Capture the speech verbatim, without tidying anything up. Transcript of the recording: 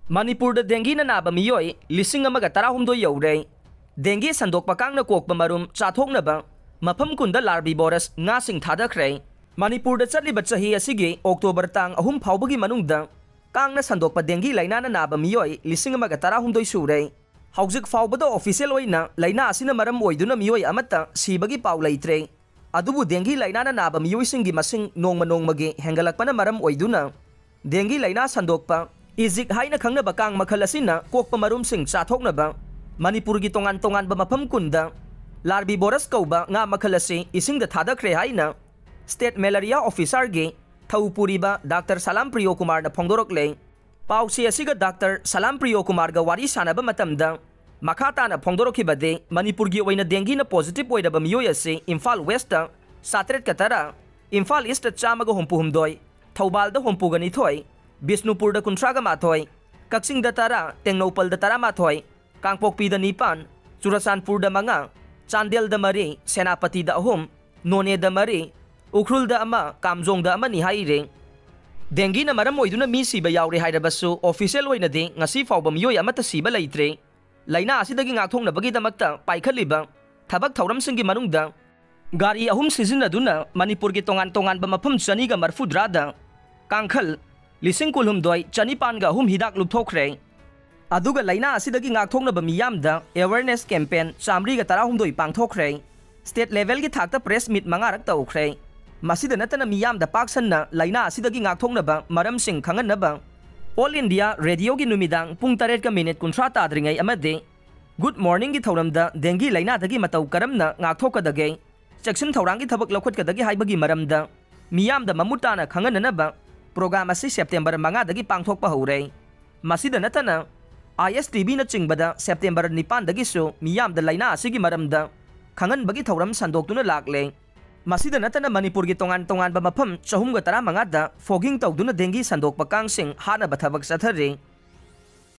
ꯃꯅꯤꯄꯨꯔꯗ ꯗꯦꯡꯒꯤꯅ ꯅꯥꯕ ꯃꯤꯑꯣꯏ ꯂꯤꯁꯤꯡ ꯑꯃꯒ ꯇꯔꯥꯍꯨꯝꯗꯣꯏ ꯌꯧꯔꯦ꯫ ꯗꯦꯡꯒꯤ ꯁꯟꯗꯣꯛꯄ ꯀꯥꯡꯅ ꯀꯣꯛꯄ ꯃꯔꯨꯝ ꯆꯥꯊꯣꯛꯅꯕ ꯃꯐꯝ ꯀꯨꯟꯗ ꯂꯥꯔꯕꯤꯕꯣꯔꯁ ꯉꯥꯁꯤꯡ ꯊꯥꯗꯈ꯭ꯔꯦ꯫ ꯃꯅꯤꯄꯨꯔꯗ ꯆꯠꯂꯤꯕ ꯆꯍꯤ ꯑꯁꯤꯒꯤ ꯑꯣꯛꯇꯣꯕꯔ ꯇꯥꯡ ꯑꯍꯨꯝ ꯐꯥꯎꯕꯒꯤ ꯃꯅꯨꯡꯗ ꯀꯥꯡꯅ ꯁꯟꯗꯣꯛꯄ ꯗꯦꯡꯒꯤ ꯂꯥꯏꯅꯥꯅ ꯅꯥꯕ ꯃꯤꯑꯣꯏ ꯂꯤꯁꯤꯡ ꯑꯃꯒ ꯇꯔꯥꯍꯨꯝꯗꯣꯏ ꯁꯨꯔꯦ꯫ ꯍꯧꯖꯤꯛ ꯐꯥꯎꯕꯗ ꯑꯣꯐꯤꯁꯤꯌꯦꯜ ꯑꯣꯏꯅ ꯂꯥꯏꯅꯥ ꯑꯁꯤꯅ ꯃꯔꯝ ꯑꯣꯏꯗꯨꯅ ꯃꯤꯑꯣꯏ ꯑꯃꯠꯇ ꯁꯤꯕꯒꯤ ꯄꯥꯎ ꯂꯩꯇ꯭ꯔꯦ꯫ ꯑꯗꯨꯕꯨ ꯗꯦꯡꯒꯤ ꯂꯥꯏꯅꯥꯅ ꯅꯥꯕ ꯃꯤꯑꯣꯏꯁꯤꯡꯒꯤ ꯃꯁꯤꯡ ꯅꯣꯡꯃ ꯅꯣꯡꯃꯒꯤ ꯍꯦꯟꯒꯠꯂꯛꯄꯅ ꯃꯔꯝ ꯑꯣꯏꯗꯨꯅ ꯗꯦꯡꯒꯤ ꯂꯥꯏꯅꯥ ꯁꯟꯗꯣꯛꯄ, ꯏꯖꯤꯛ ꯍꯥꯏꯅ ꯈꯪꯅꯕ ꯀꯥꯡ ꯃꯈꯜ ꯑꯁꯤꯅ ꯀꯣꯛꯄ ꯃꯔꯨꯝꯁꯤꯡ ꯆꯥꯊꯣꯛꯅꯕ ꯃꯅꯤꯄꯨꯔꯒꯤ ꯇꯣꯉꯥꯟ ꯇꯣꯉꯥꯟꯕ ꯃꯐꯝ ꯀꯨꯟꯗ ꯂꯥꯔꯕꯤꯕꯣꯔꯁ ꯀꯧꯕ ꯉꯥ ꯃꯈꯜ ꯑꯁꯤ ꯏꯁꯤꯡꯗ ꯊꯥꯗꯈ꯭ꯔꯦ ꯍꯥꯏꯅ ꯁ꯭ꯇꯦꯠ ꯃꯦꯂꯦꯔꯤꯌꯥ ꯑꯣꯐꯤꯁꯥꯔꯒꯤ ꯊꯧ ꯄꯨꯔꯤꯕ ꯗꯥꯛꯇꯔ ꯁꯂꯥꯝ ꯄ꯭ꯔꯤꯌꯣ ꯀꯨꯃꯥꯔꯅ ꯐꯣꯡꯗꯣꯔꯛꯂꯦ꯫ ꯄꯥꯎꯆꯦ ꯑꯁꯤꯒ ꯗꯥꯛꯇꯔ ꯁꯂꯥꯝ ꯄ꯭ꯔꯤꯌꯣ ꯀꯨꯃꯥꯔꯒ ꯋꯥꯔꯤ ꯁꯥꯟꯅꯕ ꯃꯇꯝꯗ ꯃꯈꯥ ꯇꯥꯅ ꯐꯣꯡꯗꯣꯔꯛꯈꯤꯕꯗꯤ, ꯃꯅꯤꯄꯨꯔꯒꯤ ꯑꯣꯏꯅ ꯗꯦꯡꯒꯤꯅ ꯄꯣꯖꯤꯇꯤꯚ ꯑꯣꯏꯔꯕ ꯃꯤꯑꯣꯏ ꯑꯁꯤ ꯏꯝꯐꯥꯜ ꯋꯦꯁꯇ ꯆꯥꯇ꯭ꯔꯦꯠꯀ ꯇꯔꯥ, ꯏꯝꯐꯥꯜ ꯏꯁꯇ ꯆꯥꯝꯃꯒ ꯍꯨꯝꯐꯨ ꯍꯨꯝꯗꯣꯏ, ꯊꯧꯕꯥꯜꯗ ꯍꯨꯝꯐꯨꯒ ꯅꯤꯊꯣꯏ, ꯕꯤꯁꯅꯨꯄꯨꯔꯗ ꯀꯨꯟꯊ꯭ꯔꯥꯒ ꯃꯥꯊꯣꯏ, ꯀꯛꯆꯤꯡꯗ ꯇꯔꯥ, ꯇꯦꯡꯅꯧꯄꯜꯗ ꯇꯔꯥꯃꯥꯊꯣꯏ, ꯀꯥꯡꯄꯣꯛꯄꯤꯗ ꯅꯤꯄꯥꯟ, ꯆꯨꯔꯆꯥꯟꯄꯨꯔꯗ ꯃꯉꯥ, ꯆꯥꯟꯗꯦꯜꯗ ꯃꯔꯤ, ꯁꯦꯅꯥꯄꯇꯤꯗ ꯑꯍꯨꯝ, ꯅꯣꯅꯦꯗ ꯃꯔꯤ, ꯎꯈ꯭ꯔꯨꯜꯗ ꯑꯃ, ꯀꯥꯝꯖꯣꯡꯗ ꯑꯃꯅꯤ ꯍꯥꯏꯔꯤ꯫ ꯗꯦꯡꯒꯤꯅ ꯃꯔꯝ ꯑꯣꯏꯗꯨꯅ ꯃꯤ ꯁꯤꯕ ꯌꯥꯎꯔꯦ ꯍꯥꯏꯔꯕꯁꯨ, ꯑꯣꯐꯤꯁꯤꯌꯦꯜ ꯑꯣꯏꯅꯗꯤ ꯉꯁꯤ ꯐꯥꯎꯕ ꯃꯤꯑꯣꯏ ꯑꯃꯠꯇ ꯁꯤꯕ ꯂꯩꯇ꯭ꯔꯤ꯫ ꯂꯥꯏꯅꯥ ꯑꯁꯤꯗꯒꯤ ꯉꯥꯛꯊꯣꯛꯅꯕꯒꯤꯗꯃꯛꯇ ꯄꯥꯏꯈꯠꯂꯤꯕ ꯊꯕꯛ ꯊꯧꯔꯝꯁꯤꯡꯒꯤ ꯃꯅꯨꯡꯗ ꯒꯥꯔꯤ ꯑꯍꯨꯝ ꯁꯤꯖꯤꯟꯅꯗꯨꯅ ꯃꯅꯤꯄꯨꯔꯒꯤ ꯇꯣꯉꯥꯟ ꯇꯣꯉꯥꯟꯕ ꯃꯐꯝ ꯆꯅꯤꯒ ꯃꯔꯐꯨꯇꯔꯥꯗ ꯀꯥꯡꯈꯜ ꯂꯤꯁꯤꯡ ꯀꯨꯟꯍꯨꯝꯗꯣꯏ ꯆꯅꯤꯄꯥꯟꯒ ꯑꯍꯨꯝ ꯍꯤꯗꯥꯛ ꯂꯨꯞꯊꯣꯛꯈ꯭ꯔꯦ꯫ ꯑꯗꯨꯒ ꯂꯥꯏꯅꯥ ꯑꯁꯤꯗꯒꯤ ꯉꯥꯛꯊꯣꯛꯅꯕ ꯃꯤꯌꯥꯝꯗ ꯑꯦꯋꯦꯔꯅꯦꯁ ꯀꯦꯝꯄꯦꯟ ꯆꯥꯃꯔꯤꯒ ꯇꯔꯥꯍꯨꯝꯗꯣꯏ ꯄꯥꯡꯊꯣꯛꯈ꯭ꯔꯦ꯫ ꯁ꯭ꯇꯦꯠ ꯂꯦꯚꯦꯜꯒꯤ ꯊꯥꯛꯇ ꯄ꯭ꯔꯦꯁ ꯃꯤꯠ ꯃꯉꯥꯔꯛ ꯇꯧꯈ꯭ꯔꯦ꯫ ꯃꯁꯤꯗ ꯅꯠꯇꯅ ꯃꯤꯌꯥꯝꯗ ꯄꯥꯛ ꯁꯟꯅ ꯂꯥꯏꯅꯥ ꯑꯁꯤꯗꯒꯤ ꯉꯥꯛꯊꯣꯛꯅꯕ ꯃꯔꯝꯁꯤꯡ ꯈꯪꯍꯟꯅꯕ ꯑꯣꯜ ꯏꯟꯗꯤꯌꯥ ꯔꯦꯗꯤꯑꯣꯒꯤ ꯅꯨꯃꯤꯗꯥꯡ ꯄꯨꯡ ꯇꯔꯦꯠꯀ ꯃꯤꯅꯤꯠ ꯀꯨꯟꯊ꯭ꯔꯥ ꯇꯥꯗ꯭ꯔꯤꯉꯩ ꯑꯃꯗꯤ ꯒꯨꯗ ꯃꯣꯔꯅꯤꯡꯒꯤ ꯊꯧꯔꯝꯗ ꯗꯦꯡꯒꯤ ꯂꯥꯏꯅꯥꯗꯒꯤ ꯃꯇꯧ ꯀꯔꯝꯅ ꯉꯥꯛꯊꯣꯛꯀꯗꯒꯦ, ꯆꯦꯛꯁꯤꯟ ꯊꯧꯔꯥꯡꯒꯤ ꯊꯕꯛ ꯂꯧꯈꯠꯀꯗꯒꯦ ꯍꯥꯏꯕꯒꯤ ꯃꯔꯝꯗ ꯃꯤꯌꯥꯝꯗ ꯃꯃꯨꯠ ꯇꯥꯅ ꯈꯪꯍꯟꯅꯅꯕ ꯄ꯭ꯔꯣꯒ꯭ꯔꯥꯝ ꯑꯁꯤ ꯁꯦꯞꯇꯦꯝꯕꯔ ꯃꯉꯥꯗꯒꯤ ꯄꯥꯡꯊꯣꯛꯄ ꯍꯧꯔꯦ꯫ ꯃꯁꯤꯗ ꯅꯠꯇꯅ ꯑꯥꯏ ꯑꯦꯁ ꯇꯤ ꯚꯤꯅꯆꯤꯡꯕꯗ ꯁꯦꯞꯇꯦꯝꯕꯔ ꯅꯤꯄꯥꯟꯗꯒꯤꯁꯨ ꯃꯤꯌꯥꯝꯗ ꯂꯥꯏꯅꯥ ꯑꯁꯤꯒꯤ ꯃꯔꯝꯗ ꯈꯪꯍꯟꯕꯒꯤ ꯊꯧꯔꯝ ꯁꯟꯗꯣꯛꯇꯨꯅ ꯂꯥꯛꯂꯦ꯫ ꯃꯁꯤꯗ ꯅꯠꯇꯅ ꯃꯅꯤꯄꯨꯔꯒꯤ ꯇꯣꯉꯥꯟ ꯇꯣꯉꯥꯟꯕ ꯃꯐꯝ ꯆꯍꯨꯝꯒ ꯇꯔꯥꯃꯉꯥꯗ ꯐꯣꯒꯤꯡ ꯇꯧꯗꯨꯅ ꯗꯦꯡꯒꯤ ꯁꯟꯗꯣꯛꯄ ꯀꯥꯡꯁꯤꯡ ꯍꯥꯠꯅꯕ ꯊꯕꯛ ꯆꯠꯊꯔꯤ꯫